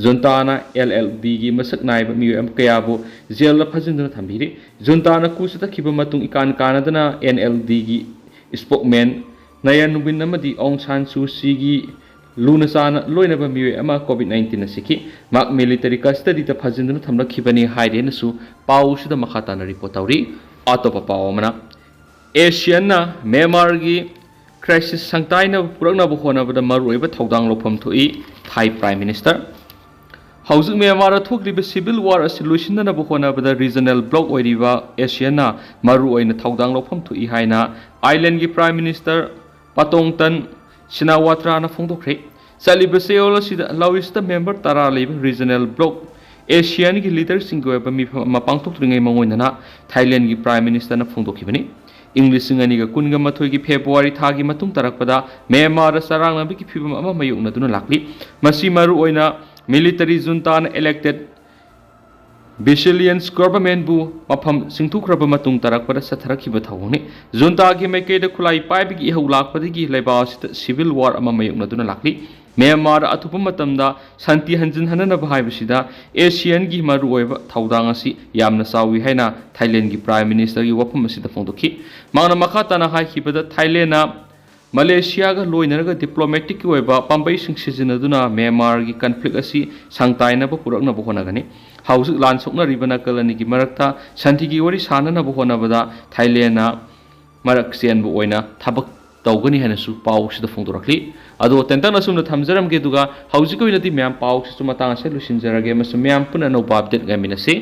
ꯖꯨꯟꯇꯥꯅ ꯑꯦꯜ ꯑꯦꯜ ꯗꯤꯒꯤ ꯃꯁꯛ ꯅꯥꯏꯕ ꯃꯤꯑꯣꯏ ꯑꯃ ꯀꯌꯥꯕꯨ ꯖꯦꯜꯗ ꯐꯥꯖꯤꯟꯗꯨꯅ ꯊꯝꯕꯤꯔꯤ꯫ ꯖꯨꯟꯇꯥꯅ ꯀꯨ ꯆꯠꯊꯈꯤꯕ ꯃꯇꯨꯡ ꯏꯀꯥꯟ ꯀꯥꯟꯅꯗꯅ ꯑꯦꯟ ꯑꯦꯜ ꯗꯤꯒꯤ ꯏꯁꯄꯣꯛꯃꯦꯟ ꯅꯌꯟ ꯋꯤꯟ ꯑꯃꯗꯤ ꯑꯣꯡ ꯁꯥꯟ ꯁꯨ ꯆꯤꯒꯤ ꯂꯨꯅ ꯆꯥꯟꯅ ꯂꯣꯏꯅꯕ ꯃꯤꯑꯣꯏ ꯑꯃ COVID nineteenꯅ ꯁꯤꯈꯤ꯫ ꯃꯍꯥꯛ military custodyꯗ ꯐꯥꯖꯤꯟꯗꯨꯅ ꯊꯝꯂꯛꯈꯤꯕꯅꯤ ꯍꯥꯏꯔꯦꯅꯁꯨ ꯄꯥꯎꯁꯤꯗ ꯃꯈꯥ ꯇꯥꯅ report ꯇꯧꯔꯤ꯫ ꯑꯇꯣꯞꯄ ꯄꯥꯎ ꯑꯃꯅ, ASEANꯅ ꯃ꯭ꯌꯥꯟꯃꯥꯔꯒꯤ crisis ꯁꯪꯇꯥꯏꯅꯕ ꯄꯨꯔꯛꯅꯕ ꯍꯣꯠꯅꯕꯗ ꯃꯔꯨꯑꯣꯏꯕ ꯊꯧꯗꯥꯡ ꯂꯧꯐꯝ ꯊꯣꯛꯏ, Thai Prime Minister꯫ ꯍꯧꯖꯤꯛ ꯃ꯭ꯌꯥꯟꯃꯥꯔꯗ ꯊꯣꯛꯂꯤꯕ civil war ꯑꯁꯤ ꯂꯣꯏꯁꯤꯟꯅꯅꯕ ꯍꯣꯠꯅꯕꯗ regional bloc ꯑꯣꯏꯔꯤꯕ ASEANꯅ ꯃꯔꯨꯑꯣꯏꯅ ꯊꯧꯗꯥꯡ ꯂꯧꯐꯝ ꯊꯣꯛꯏ ꯍꯥꯏꯅ Thailandꯒꯤ Prime Minister Paetongtarn Shinawatra ꯐꯣꯡꯗꯣꯛꯈ꯭ꯔꯦ꯫ ꯆꯠꯂꯤꯕ ꯆꯌꯣꯜ ꯑꯁꯤꯗ Laosꯇ member ꯇꯔꯥ ꯂꯩꯕ regional bloc ASEANꯒꯤ leaderꯁꯤꯡꯒꯤ ꯑꯣꯏꯕ ꯃꯤꯐꯝ ꯑꯃ ꯄꯥꯡꯊꯣꯛꯇ꯭ꯔꯤꯉꯩ ꯃꯥꯡꯑꯣꯏꯅꯅ Thailandꯒꯤ Prime Ministerꯅ ꯐꯣꯡꯗꯣꯛꯈꯤꯕꯅꯤ꯫ ꯏꯪ ꯂꯤꯁꯤꯡ ꯑꯅꯤꯒ ꯀꯨꯟꯒ ꯃꯥꯊꯣꯏꯒꯤ February ꯊꯥꯒꯤ ꯃꯇꯨꯡ ꯇꯥꯔꯛꯄꯗ ꯃ꯭ꯌꯥꯟꯃꯥꯔꯗ ꯆꯔꯥꯡꯅꯕꯒꯤ ꯐꯤꯕꯝ ꯑꯃ ꯃꯥꯌꯣꯛꯅꯗꯨꯅ ꯂꯥꯛꯂꯤ꯫ ꯃꯁꯤ ꯃꯔꯨꯑꯣꯏꯅ military juntaꯅ elected Basilian's governmentꯕꯨ ꯃꯐꯝ ꯁꯤꯡꯊꯨꯈ꯭ꯔꯕ ꯃꯇꯨꯡ ꯇꯥꯔꯛꯄꯗ ꯆꯠꯊꯔꯛꯈꯤꯕ ꯊꯧꯑꯣꯡꯅꯤ꯫ Juntaꯒꯤ ꯃꯥꯏꯀꯩꯗ ꯈꯨꯠꯂꯥꯏ ꯄꯥꯏꯕꯒꯤ ꯏꯍꯧ ꯂꯥꯛꯄꯗꯒꯤ ꯂꯩꯕꯥꯛ ꯑꯁꯤꯗ civil war ꯑꯃ ꯃꯥꯌꯣꯛꯅꯗꯨꯅ ꯂꯥꯛꯂꯤ꯫ ꯃ꯭ꯌꯥꯟꯃꯥꯔ ꯑꯊꯨꯕ ꯃꯇꯝꯗ ꯁꯥꯟꯇꯤ ꯍꯟꯖꯤꯟꯍꯟꯅꯅꯕ ꯍꯥꯏꯕꯁꯤꯗ ASEANꯒꯤ ꯃꯔꯨꯑꯣꯏꯕ ꯊꯧꯗꯥꯡ ꯑꯁꯤ ꯌꯥꯝꯅ ꯆꯥꯎꯏ ꯍꯥꯏꯅ Thailandꯒꯤ Prime Ministerꯒꯤ ꯋꯥꯐꯝ ꯑꯁꯤꯗ ꯐꯣꯡꯗꯣꯛꯈꯤ꯫ ꯃꯍꯥꯛꯅ ꯃꯈꯥ ꯇꯥꯅ ꯍꯥꯏꯈꯤꯕꯗ, Thailandꯅ Malaysiaꯒ ꯂꯣꯏꯅꯔꯒ diplomaticꯀꯤ ꯑꯣꯏꯕ ꯄꯥꯝꯕꯩꯁꯤꯡ ꯁꯤꯖꯤꯟꯅꯗꯨꯅ ꯃ꯭ꯌꯥꯟꯃꯥꯔꯒꯤ conflict ꯑꯁꯤ ꯁꯪꯇꯥꯏꯅꯕ ꯄꯨꯔꯛꯅꯕ ꯍꯣꯠꯅꯒꯅꯤ꯫ ꯍꯧꯖꯤꯛ ꯂꯥꯟ ꯁꯣꯛꯅꯔꯤꯕ ꯅꯥꯀꯜ ꯑꯅꯤꯒꯤ ꯃꯔꯛꯇ ꯁꯥꯟꯇꯤꯒꯤ ꯋꯥꯔꯤ ꯁꯥꯅꯅꯕ ꯍꯣꯠꯅꯕꯗ Thailandꯅ ꯃꯔꯛ ꯆꯦꯟꯕ ꯑꯣꯏꯅ ꯊꯕꯛ ꯇꯧꯒꯅꯤ ꯍꯥꯏꯅꯁꯨ ꯄꯥꯎꯁꯤꯗ ꯐꯣꯡꯗꯣꯔꯛꯂꯤ꯫ ꯑꯗꯣ ꯇꯦꯟꯇꯛꯅ ꯁꯨꯝꯅ ꯊꯝꯖꯔꯝꯒꯦ, ꯑꯗꯨꯒ ꯍꯧꯖꯤꯛꯀꯤ ꯑꯣꯏꯅꯗꯤ ꯃꯌꯥꯝ ꯄꯥꯎꯁꯤꯁꯨ ꯃꯇꯥꯡ ꯑꯁꯤꯗ ꯂꯣꯏꯁꯤꯟꯖꯔꯒꯦ, ꯑꯃꯁꯨꯡ ꯃꯌꯥꯝ ꯄꯨꯟꯅ ꯑꯅꯧꯕ update ꯉꯥꯏꯃꯤꯟꯅꯁꯤ꯫